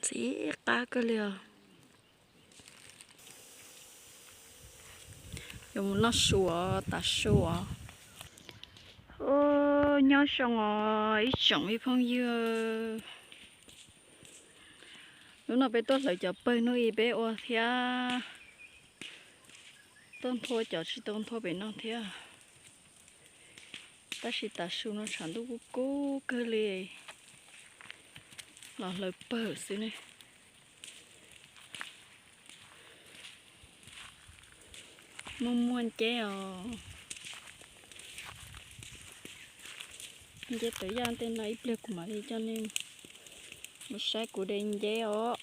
Txiv qab kawg li os. Yuav mus noj su os, tav su os. Nyob zoo os ib tsoom me phooj ywg. Hnub no peb tuaj hlawv cov pawg hnub i peb ua thiab. Tuaj nthua cov tsis tau nthua pem no thiab. Tab sis tav su no tshav ntuj kub kub kawg li, los hlawv pawg xwb ne. Muaj muaj nceb os. Nceb tawv yaj tej no ib pliag kuv mam li coj nej mus saib kuv de nceb os.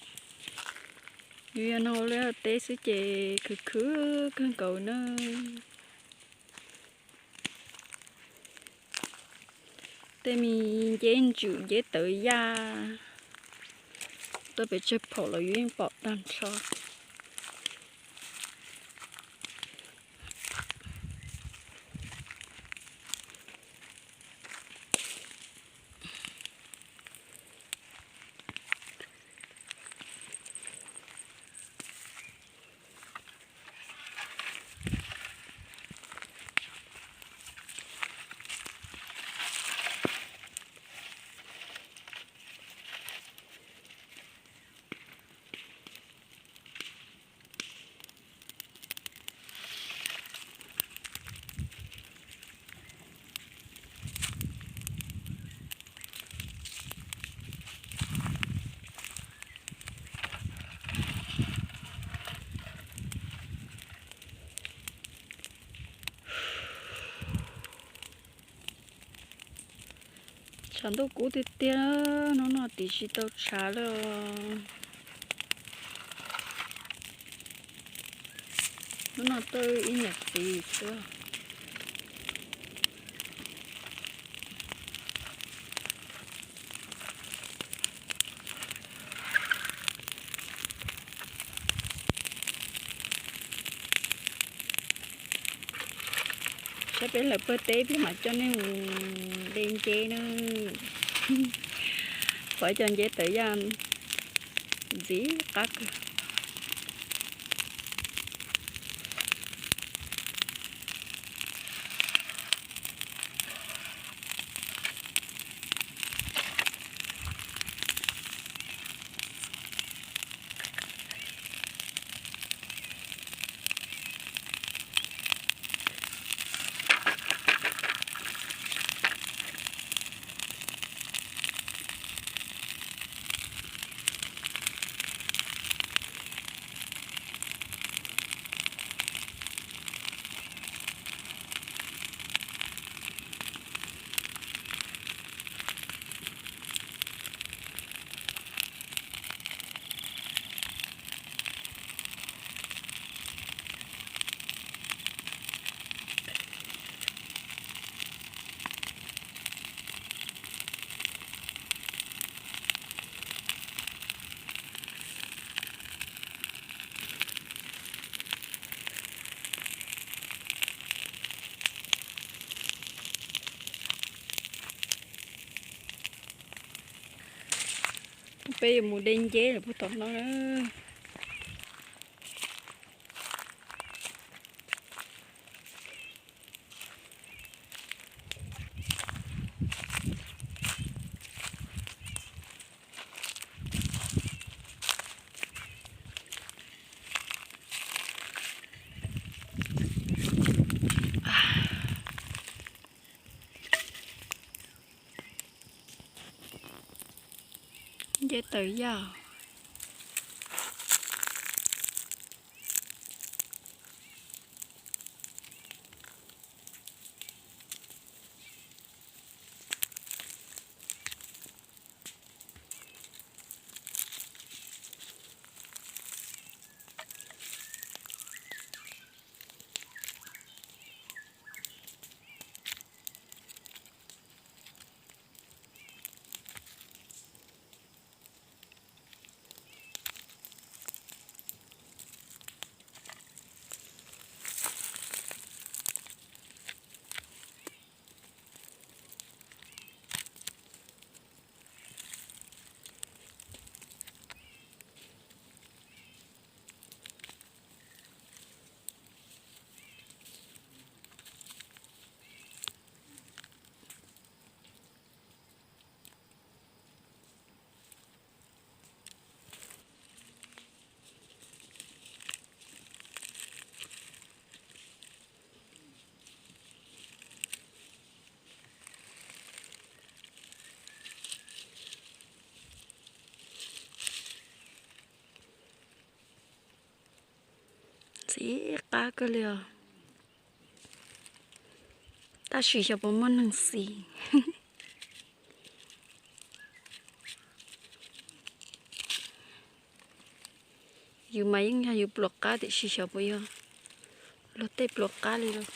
Yus yog no ua liaj teb xwb ces khwv khwv kawg nkaus na. Tej me nceb ntsws nceb tawv yaj tuaj pem tsawg phaum los yus yeej pom tag nrho. Tshav ntuj kub tiag tiag, hnub no tiv tsis tau tshav lawm. Hnub no tuaj ib niam txiv xwb. Saib peb hlawv pawg teb peb mam coj nej mus de nceb na. Pom cov nceb tawv yaj ntxiv qab kawg. Peb yuav mus de nceb lawm puag tom no na. Nceb tawv yaj. Ib qab kawg li os. Tab sis xyov puas muaj neeg xis. Yus mas yeej yog yus pluas qab tiam sis xyov puas yog luag tej pluas qab li lawm.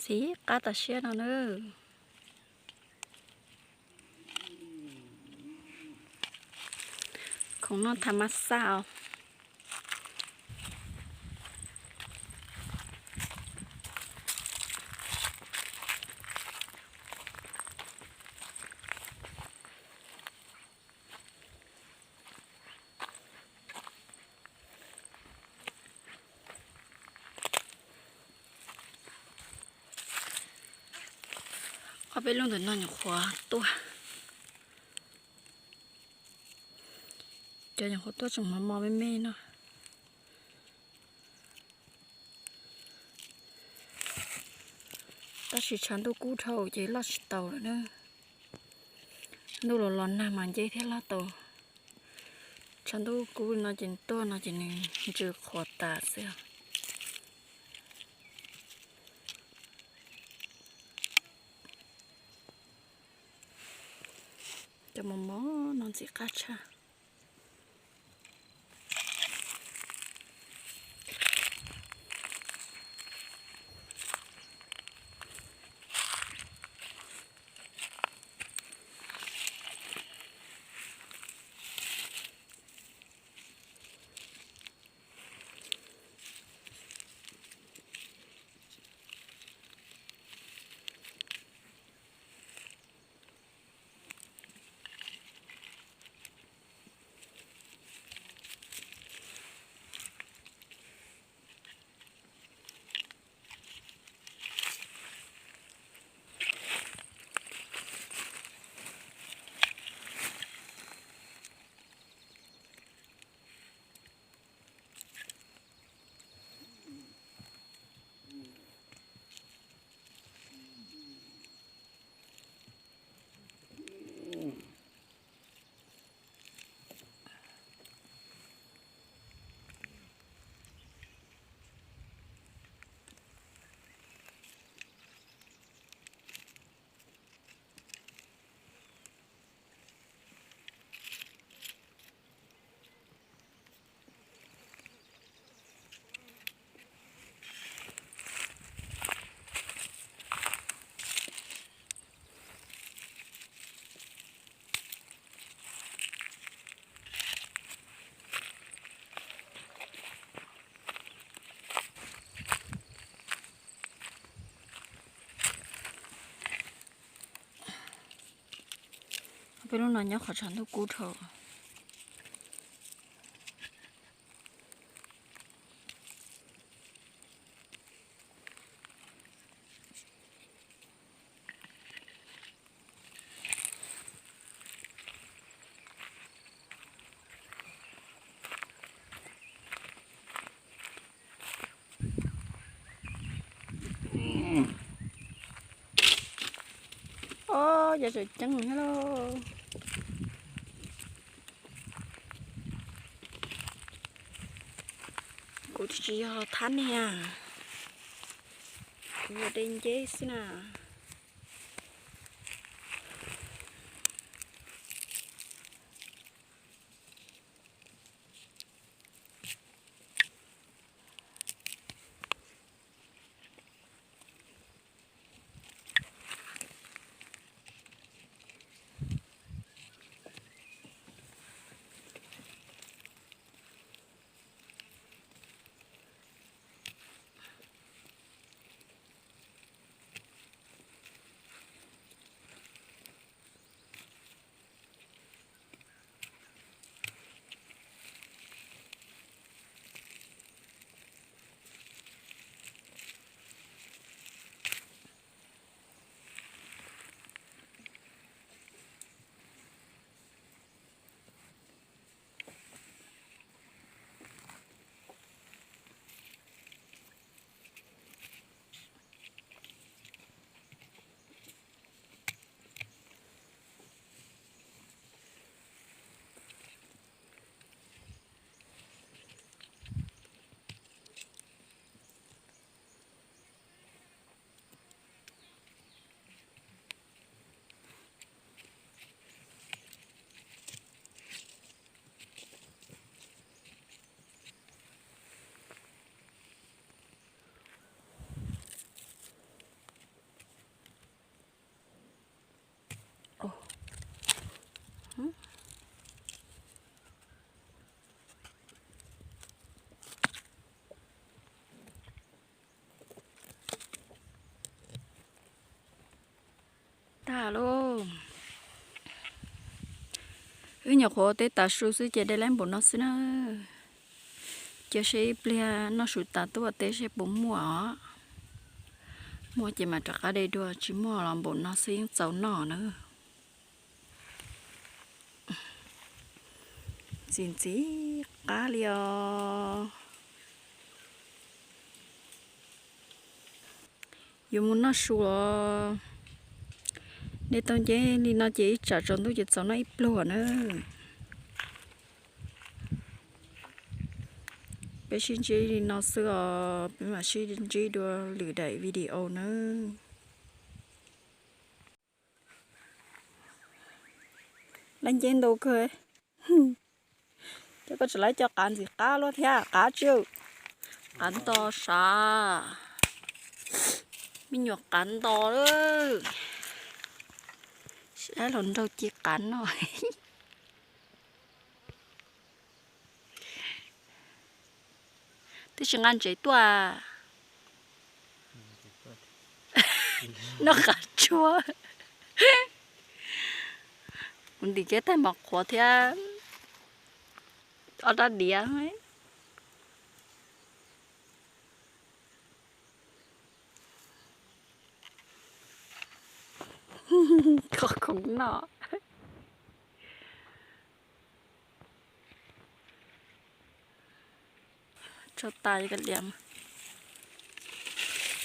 Ntxim qab tas siab no na. Khoom noj tham mas xaj os. Ob peb lub ntawm no nyuam qhuav tuaj. Cov nyuam qhuav tuaj tseem mos mos me me no. Tab sis tshav ntuj kub dhau ces loj tsis taus lawm na. Ntuj los los nag mas nce thiaj loj tau. Tshav ntuj kub no ces tuaj no ces nws ntsws qhuav tas xwb. Cov mos mos no ntxim qab tshaj. Peb lub no nyob qhov tshav ntuj kub dhau. Ob, cov tseem ceeb thiab lauj. Kuv tsis yog thab niag, kuv yog de nceb xwb na. Wb nyuam qhuav ua teb tas su xwb ces de laib npaum no xwb na. Cia seb ib pliag noj su tas tuaj ua teb seb puas muaj os. Muaj ces mam rov qab de dua, tsis muaj los npaum no xwb yeej txaus noj na. Ntxim ntxim qab li os. Yuav mus noj su os. De tau nceb li no ces ib tsam tsaus ntuj ces txaus noj ib pluag na. Peb sib ntsib li no xwb os, peb mam sib ntsib dua lwm daim video na. Laib nceb ntau kawg. Cov koj tseem laib cov qav ntxim qab luaj thiab, qav tsi. Qav nto sav. Me nyuam qav nto lawm. Saib hluas nraug ci qav noj. Twb tsis nqa ntsev tuaj. Noj qav tsuag. Kuv ntim kiag tais mov qhuav thiab ob rab diav. Kho khoom noj. Tso tas li ka liam.